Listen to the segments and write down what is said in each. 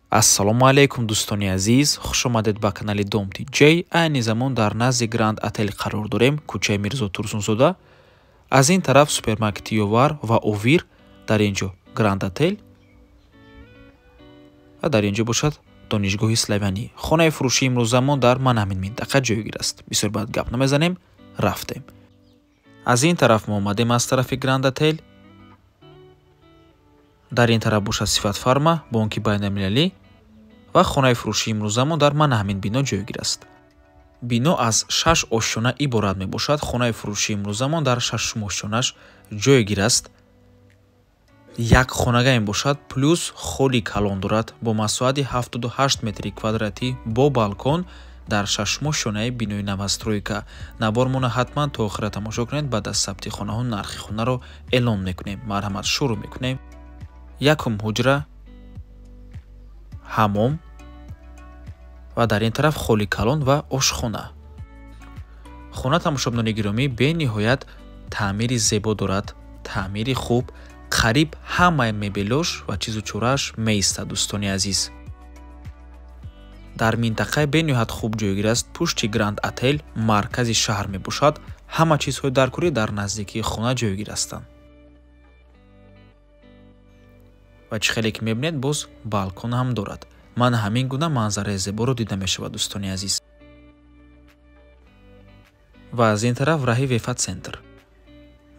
Ассалому алайкум, дӯстони азиз, хуш омадед ба канали Дом TJ. Айни замон дар назди Гранд Отел қарор дорем, кӯчаи Мирзо Турсунзода. Аз ин тараф супермаркети Ёвар ва Овир, дар ин ҷо Гранд Отел ва дар ин ҷо бошад Донишгоҳи Славянӣ. Хонаи фурӯшии имрӯзамон дар ман ҳамин минтақа ҷойгир аст. Бисёр баъд гап намезанем, рафтем. Аз ин тараф мо омадем аз тарафи Гранд Отел. Дар ин тараф бошад Сифат Фарма, бонки байналмилалӣ ва хонаи фурӯшии имрӯзамон дар ман ҳамин бино ҷойгир аст. Бино аз 6 ошёна иборат мебошад. Хонаи фурӯшии имрӯзамон дар 6 ошёнаш ҷойгир аст. Як хонага мебошад, плюс холи калон дорад бо масоҳати 78 метри квадратӣ бо балкон дар 6 ошёнаи бинои новостройка. Навормона ҳатман то охира тамошо кунед. Баъд аз сабти хонаҳо нархи хонаро эълон мекунем. Марҳамат, шурӯъ мекунем. Якум ҳуҷра, ҳамом ва дар ин тараф холи калон ва ошхона. Хона, тамошобинони гиромӣ, бениҳоят таъмири зебо дорад, таъмири хуб, қариб ҳамаи мебелош ва чизу чорааш меистад, дӯстони азиз. Дар минтақаи бениҳоят хуб ҷойгир аст, пушти Гранд Отел, маркази шаҳр мебошад. Ҳама чизҳои даркорӣ дар наздикии хона ҷойгир ҳастанд. Ва чӣ хеле ки мебинед, боз балкон ҳам дорад. Ман ҳамин гуна манзараи зеборо дида мешавад, дӯстони азиз. Ва аз ин тараф раҳи Вефа Центр.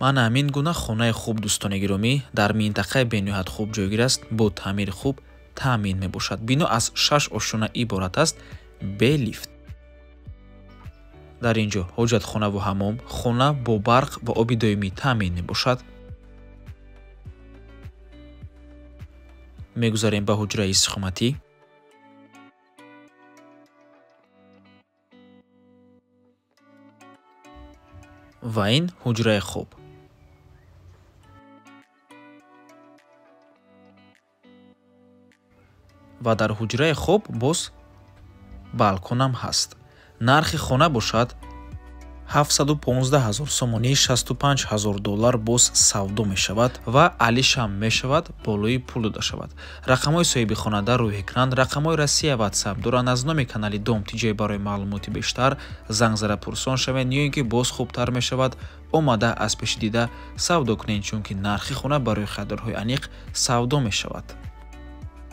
Ман ҳамин гуна хонаи хуб, дӯстони гиромӣ, дар минтақаи бениҳоят хуб ҷойгир аст, бо таъмири хуб таъмин мебошад. Бино аз 6 ошёна иборат аст, бе лифт. Дар ин ҷо ҳоҷатхонаву ҳамом, хона бо барқ ва оби доимӣ таъмин мебошад. Мегузарем ба ҳуҷраи истиқоматӣ. Ва ин ҳуҷраи хоб. Ва дар ҳуҷраи хоб боз балконам ҳаст. Нархи хона бошад 715 000 сомонӣ, 65 000 доллар боз савдо мешавад ва алишам мешавад, болои пул дода шавад. Рақамҳои соҳиби хона дар рӯи экран, рақамҳои Россия WhatsApp доранд. Аз номи канали Дом TJ барои маълумоти бештар занг зада пурсон шавед, ё ин ки боз хубтар мешавад омада аз пеши дида савдо кунед, чунки нархи хона барои харидорҳои аниқ савдо мешавад.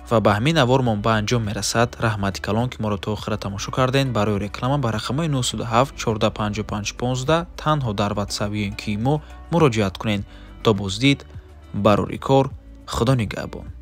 Ва ба ҳамин навормон ба анҷом мерасад. Раҳмати калон, ки моро то охира тамошо кардед. Барои реклама ба рақамҳои 907 14 55 15 танҳо дар WhatsApp ё ин ки мо муроҷиат кунед. То боздид, барори кор, Худо нигаҳбон.